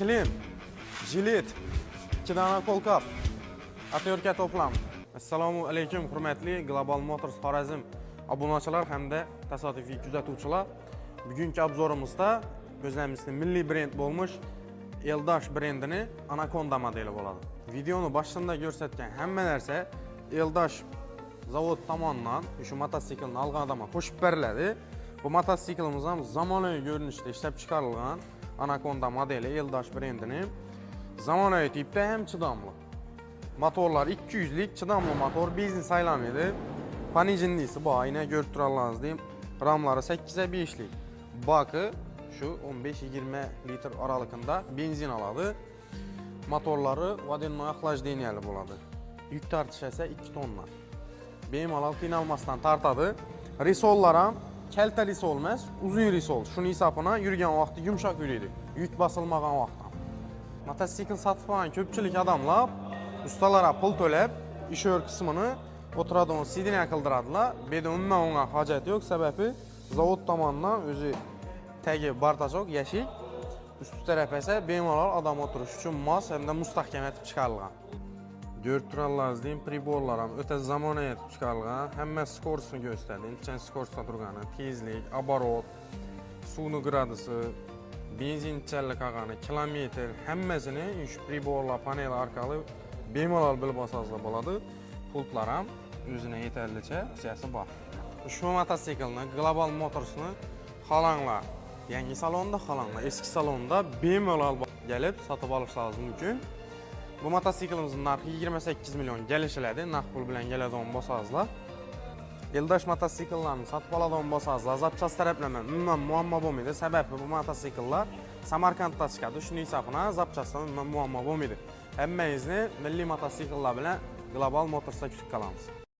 Шлем, jilet, ikki dona qo'lqop, отвёртка to'plam. Assalomu alaykum, hurmatli Global Motors Xorazm obunachilar hamda tasodifiy kuzatuvchilar. Bugungi обзор imizda o'zimizning milliy brend bo'lmish Eldash brendini Anaconda modeli bo'ladi. Videoni boshida ko'rsatgan hamma narsa Eldash zavod tomonidan shu mototsiklni olgan odamga qo'shib beriladi. Bu mototsiklimiz ham zamonaviy ko'rinishda ishlab chiqarilgan Anaconda modeli Eldash brendini zamonaviy tipda ham chidamli. Motorlar 200 lik chidamli motor, benzin saylanmaydi. Пониженный si bor, aynan ko'rib turganlaringizdek, ramlari 8 5 lik. Bakı shu 15-20 litr oralig'ida benzin oladi. Motorlari водяной охлаждение li bo'ladi. Yuk tortish esa 2 tonna. Bemalol qiynalmasdan tortadi. Resorlar ham kalta resor emas, uzun resor. Shuni hisobina yurgan vaqtda yumshoq yuradi. Yuk bosilmagan vaqtda. Mototsikl sotib olgan ko'pchilik odamlar ustalarga pul to'lab, ishor qismini o'tiradigan сиденье qildiradilar. Bu yerda umuman unga hojat yo'q, sababi zavod tomonidan o'zi tagi бардачок, yashik, usti taraf esa bemalol odam o'tirish uchun mos hamda mustahkam etib chiqarilgan. Ko'rib turganlaringizdek, priborlar ham o'ta zamonaviy etib chiqarilgan. Hamma скорость ni ko'rsatadi. Necha скорость da turgani, tezlik, оборот, suvni gradusi, benzin nechallik qolgani, kilometr, hammasini shu priborlar paneli orqali bemalol bilib olsangizlar bo'ladi. Pultlar ham o'zine yetarlicha funksiyasi bor. Ushbu mototsiklni Global Motorsni xohlanglar yangi salonda, xohlanglar eski salonda bemalol kelib sotib olishingiz mumkin. Bu mototsiklimizning narxi 28 million kelishiladi. Naqd pul bilan keladigan bo'lsangizlar. Eldash mototsikllarni sotib oladigan bo'lsangizlar, запчасть taraflama umuman muammo bo'lmaydi. Sababi bu mototsikllar Samarqandda chiqadi. Shuning hisobina запчасть dan umuman muammo bo'lmaydi. Hammangizni milliy mototsikllar bilan Global Motorsda kutib qolamiz.